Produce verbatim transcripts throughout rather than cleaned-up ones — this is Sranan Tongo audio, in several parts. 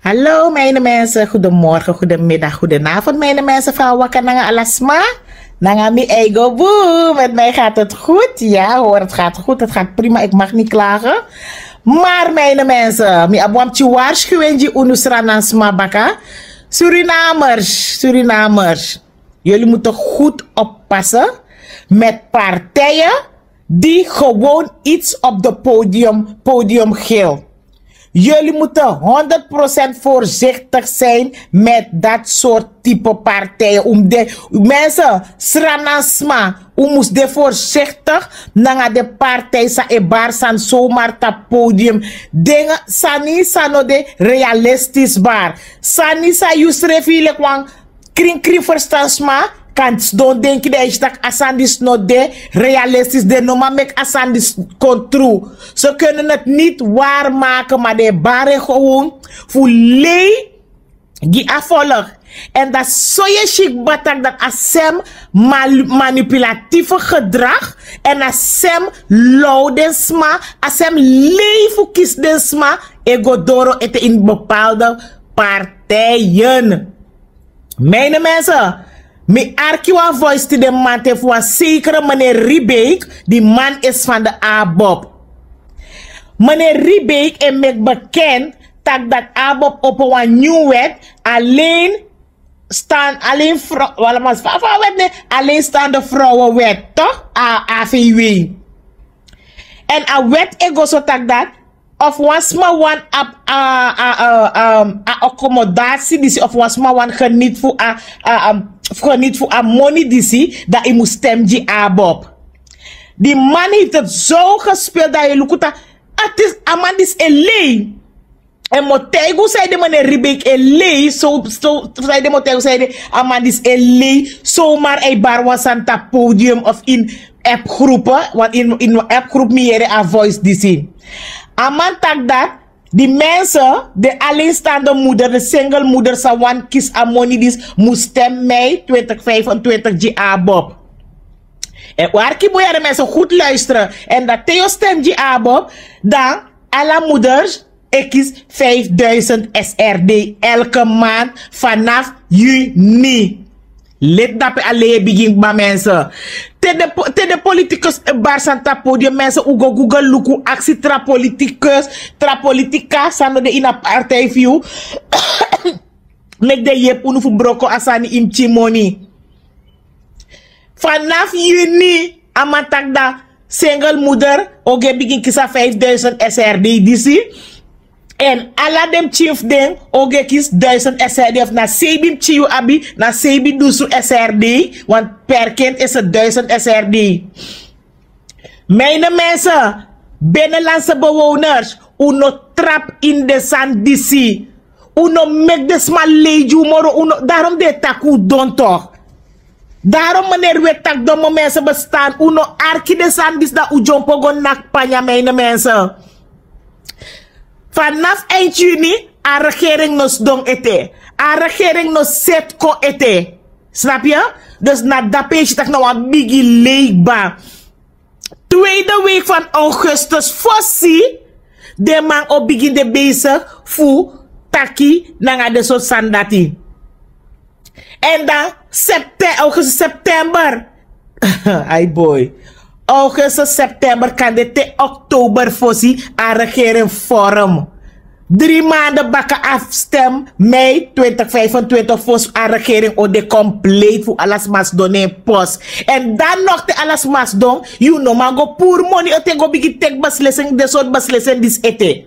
Hallo mijne mensen, goedemorgen, goedemiddag, goedenavond mijne mensen van Waka nanga Alasma. Nanga mi eigen boe, met mij gaat het goed. Ja hoor, het gaat goed, het gaat prima, ik mag niet klagen. Maar mijne mensen, mi abwamchi waarschuwing gi unu Sranan sma baka. Surinamers, Surinamers. Jullie moeten goed oppassen met partijen die gewoon iets op de podium, podium geel. Jullie moeten honderd procent voorzichtig zijn met dat soort type partijen. Um de, mensen, Sranan sma, u mus de voorzichtig nanga de partij sa e bari sani zomaar tapu podium. Dingen, sani sa no de realistisch bari. Sani sa yu srefi leki wan krin krin verstand sma kan sidon denki dan yu si tak' a sani disi no de realistisch, den no man meki a sani disi kon tru. Ze kunnen het niet waarmaken, maar den e bari en gewoon fu lei gi a volk. En dan so yu e si kba tak' dan a sem mal- manipulatieve gedrag en a sem low den sma, a sem lei fu kisi den sma e go doro ete in bepaalde partijen. Mijne mensen, mi arki wan voice tide mamanten fu wan zekere meneer Ribeek, die man is van de ABOP. Meneer Ribeek e meki bekend tak' dat ABOP opo wan nyun wet, alleen staan, alleen vrouw, wala mas fa fa wet ne, alleenstaande vrouwenwet, toch? A AVW. En a wet e go so tak' dat of wan sma wani abi a, a, a, a, a accommodatie disi, of wan sma wani geniet fu a, a, a, geniet fu a moni disi, dan yu mus stem gi ABOP. Die man heeft het zo gespeeld dat je lukuta, a man disi e lei. En mi o taigi un san ede meneer Ribeek e lei, so, so, san ede mi o taigi un san ede a man disi e lei, zomaar a e bari wan sani tapu podium of in appgroepen, want in, in appgroep mi yere a voice disi. A man taki dat die mensen, de alleenstaande moeder, de single moeder sa wani kisi a moni disi, mus stem mei twintig vijfentwintig gi ABOP. En un arki bun yere, mensen, goed luisteren. En dat te yu o stem gi ABOP, dan alle moeders e kisi vijfduizend SRD elke maand vanaf juni. Leti dape a lei e bigin kba, mensen. Te den po- te den politicus e bari sani tapu podium, mensen, un go google luku, aksi tra politicus, tra politica san no de ini a partij fu yu, meki den yepi unu fu broko a sani ini pikin moni. Vanaf juni a man taki dat single moeder o go e bigin kisi a vijfduizend SRD disi. En ala den pikin fu den o go e kisi duizend SRD, of na seibin pikin yu abi, na seibin dunsu SRD, want per kind is het duizend SRD. Mijne mensen, binnenlandse bewoners, un no trapu ini den sani disi. Un no meki den sma lei gi un moro, un no, daarom den e taki un don toch. Daarom meneer Wit taki domme mensen bestaan, un no arki den sani disi, dan un dyompo go naki panya, mijne mensen. Vanaf eind juni, a regering no sidon ete. A regering no seti kon ete. Snap yu? Dus na dape yu si taki na wan bigi lei kba. Tweede week van augustus fosi den man o bigin de bezig fu taki nanga den sortu sani dati. En dan septe- augustus, september. Ai boy. Augustus, september, kande te oktober fosi a regering vorm. Drie maanden baka afstem, mei twintig vijfentwintig, fosi a regering o de compleet fu ala sma sidon na en post. En dan nog te ala sma sidon, yu no man go puru moni ete go bigin teki beslissing, den sortu beslissing disi ete.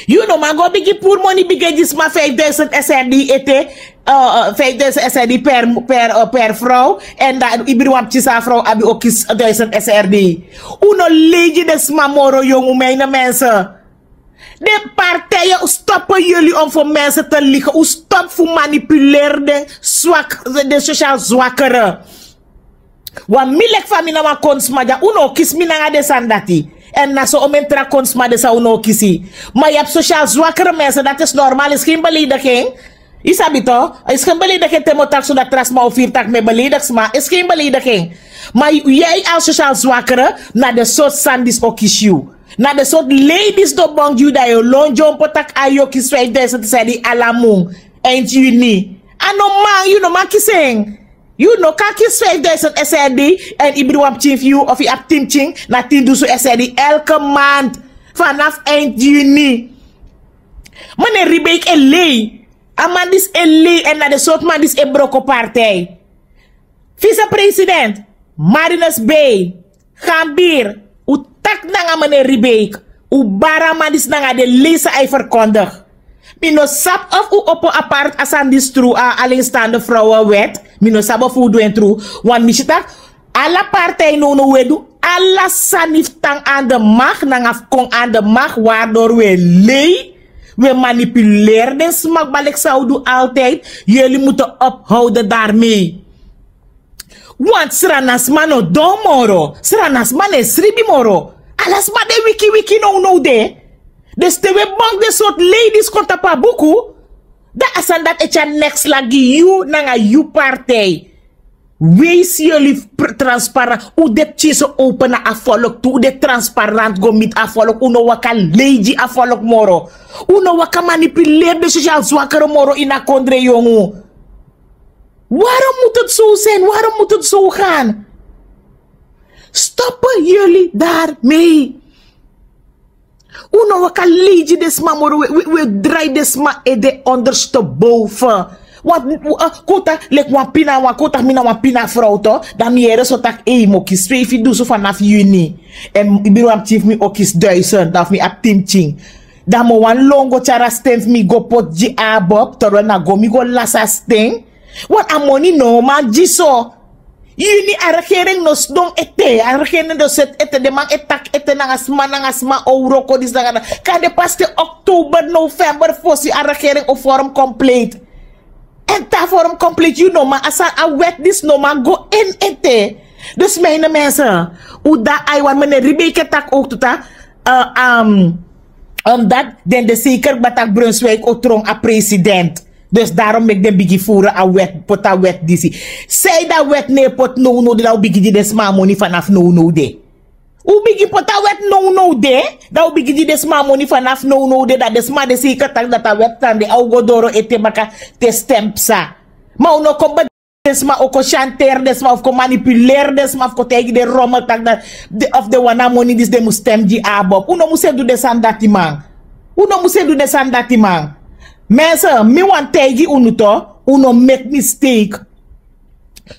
Yu no man go bigin puru moni, bigin gi sma vijfduizend SRD ete, eh, eh, vijfduizend SRD per, per, eh, per vrouw. En dan ibri wan pikin san a vrouw abi o kisi duizend SRD. Un no lei gi den sma moro, yongu, mijne mensen. De partijen stoppen jullie om voor mensen te liegen. Un stop fu manipuleri den zwak, den sociaal zwakkere. Wan mi leki fa mi na wan konsma dya, un no o kisi mi nanga den sani dati. En na so omeni tra konsma de san un no o kisi. Ma yu abi sociaal zwakkere mensen, dat is normaal, is geen belediging. Yu sabi toch, is geen belediging te mi o taki so dat tra sma o firi tak' mi e beledig sma, is geen belediging. Ma yu, yu als sociaal zwakkere, na den sortu sani disi o kisi yu. Na den sortu lei disi no bon gi yu, dan yu o lon dyompo taki a yu o kisi fifduisend sedi ala mun, eind yuni. A no man, yu no man kisi en. Yu no kan kisi fifduisend sedi, èn ibri wan pikin fu yu, of yu abi tin pikin, na tin dusu sedi elke maand, vanaf eind yuni. Meneer Ribeik e lei. A man disi e lei, èn na den sortu man disi e broko partij. Vicepresident, Marinus Bey, Gambir, un taki nanga meneer Ribeik, un bari a man disi nanga den lei san a e verkondig. Mi no sabi of un opo apart a sani disi tru, a alleenstaande vrouwenwet. Mi no sabi of un du en tru. Want mi si taki ala partij nownow un e du ala sani fu tan aan de macht nanga fu kon aan de macht, waardoor un e lei, un e manipuleer den sma kba leki san un du altijd. Jullie moeten ophouden daarmee. Want Sranasma no don moro, Sranasma no e sribi moro. Ala sma de wiki wiki nownow de. Dus te un e bong den sortu lei disi kon tapu a buku, dan a sani dati e tyari neks lagi yu nanga yu partij. Wees jullie pr-, transparant. Un de pikin so open na a volk tu. Un de transparant go miti a volk. Un no waka lei gi a volk moro. Un no waka manipuleer den sociaal zwakkere moro ini a kondre yongu. Waarom moet het zo zijn? Waarom moet het zo gaan? Stoppen jullie daarmee? Un no waka lei gi den sma moro, we, we, we drai den sma ede ondersteboven. Want, uh, kota, leki wan pina, wan kota, mi na wan pina vrouw to, dan mi yere so taki, ei, mi o kisi feifi dusu vanaf yuni. Èn mi biri wan pikin fu mi o kisi duizend, dan fu mi abi tin pikin. Dan mi o wani lon go tyari a sten fu mi go poti gi ABOP, terwijl na go mi go lasi a sten. Want a moni no man gi so. Yuni a regering no sidon ete, a regering no seti ete, den man e taki ete nanga sma, nanga sma o wroko disi nanga dati. Kande pas te oktober, november fosi a regering o vorm compleet. Èn te a vorm compleet, yu no man, a san, a wet disi no man go in ete. Dus mijne mensen, un de na a wan, meneer Ribeik e taki ook tu taki, eh, ehm, omdat den de zeker kba taki Brunswijk o tron a president. Dus daarom meki den bigin voeren a wet, poti a wet disi. San ede a wet no e poti nownow de, dan un bigin gi den sma a moni vanaf nownow de. Un bigin poti a wet nownow de, dan un bigin gi den sma a moni vanaf nownow de, dan den sma de zeker taki dati a wet tan de, a o go doro ete baka te stem psa. Ma un no kon be- den sma o kon shanteer den sma, of kon manipuleer den sma, of kon taigi den rommel taki dati, of den wani a moni disi den mus stem gi ABOP. Un no mus e du den sani dati man. Un no mus e du den sani dati man. Mensen, mi wani taigi unu to, un no meki mistake.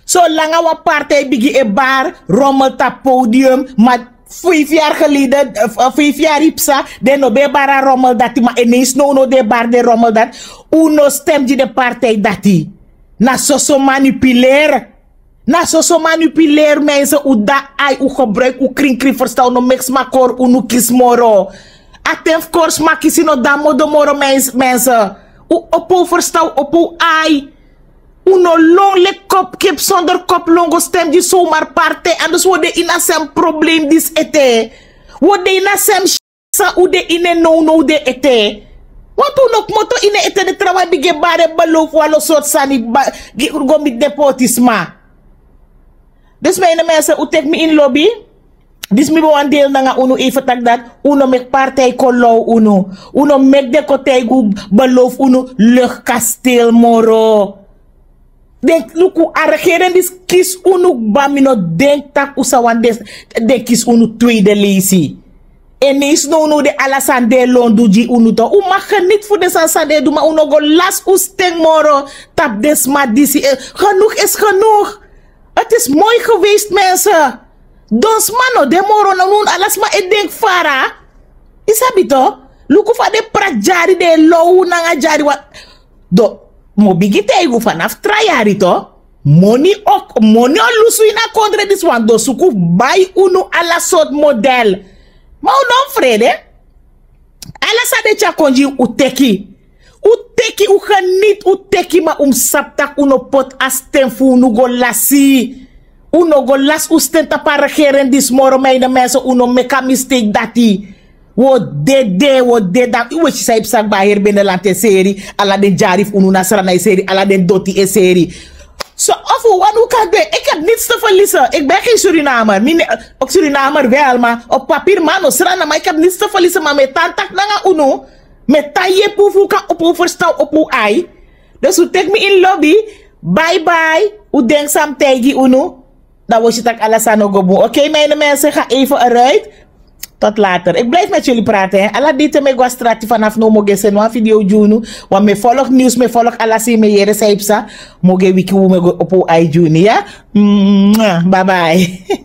Solanga wan partij bigin e bari rommel tapu podium, ma vijf jaar geleden, eh, vijf jaar yu psa, den no ben e bari a rommel dati, ma ineens nownow den e bari den rommel dati. Un no stem gi den partij dati. Na soso manipuleer. Na soso manipuleer, mensen. Un de na ai, un gebruik un krinkrin ferstan, un no meki sma kori unu kisi moro. A ten fu kori sma kisi no de na modo moro, mens-, mensen. Un opo un ferstan, un opo un ai. Un no lon leki kop, kip zonder kop lon go stem gi zomaar partij. Anders un o de ini a sem probleem disi ete. Un o de ini a sem san un de ini en nownow de ete. Want un no kmoto ini en ete, den trawan e bigin e bari en, beloof wan lo sortu sani, ba-, gi-, go miti den pôtisma. Dus mijne mensen, un teki mi ini lobi. Disi mi ben wani deel nanga unu, even taki dati un no meki partij kon low unu. Un no meki den kon taigi un, beloof unu luchtkasteel moro. Den luku, a regering disi kisi unu kba, mi no denki tak' un sa wani den, den kisi unu tweede leisi. Ineens nownow de ala sani den e lon du gi unu to. Un mag geniet fu den sani san den e du, ma un no go lasi un sten moro tapu den sma disi. Eh, genoeg is genoeg. Het is mooi geweest, mensen. Don sma no de moro, na unu ala sma e denki fara. Yu sabi to, luku fa den e prati dyari, den e low nanga dyari wan. Don, mi o bigin taigi un, fanafu tra yari to, moni o, moni o lusu ini a kondre disi, wan don suku bai unu ala sortu model. Ma un no mus frede. Ala san den tyari kon gi yu, un teki. Un teki, un geniet, un teki, ma un mus sabi tak' un no poti a sten fu unu go lasi. Un no go lasi un sten tapu a regering disi moro, mijne mensen, un no meki a mistake dati. Un o dede, un o dede. Dan un e si san e psa kba heri binnenland e seri, ala den dyari fu unu na Sranan e seri, ala den doti e seri. So of un wani un kan dwe. Ik heb niets te verliezen. Ik ben geen Surinamer. Mi ne- ook Surinamer wel, maar op papier man o srana, maar ik heb niets te verliezen. Maar met tantak nanga unu, met tan yepu fu kan op un verstan op un ai. Dus un tek mi in lobby. Bye bye. Un denk sam taigi unu. Dan wosi tak ala sani o go bun. Oké, mijn mensen, ga even eruit. Tot later. Ik blijf met jullie praten, hè. Ala dite me go a strati vanaf no moge sen wan video djunu. Want me volg nieuws, me volg ala si me yere saipsa. Moge wiki u me go op u ai djunu, ja? Mwah. Bye bye.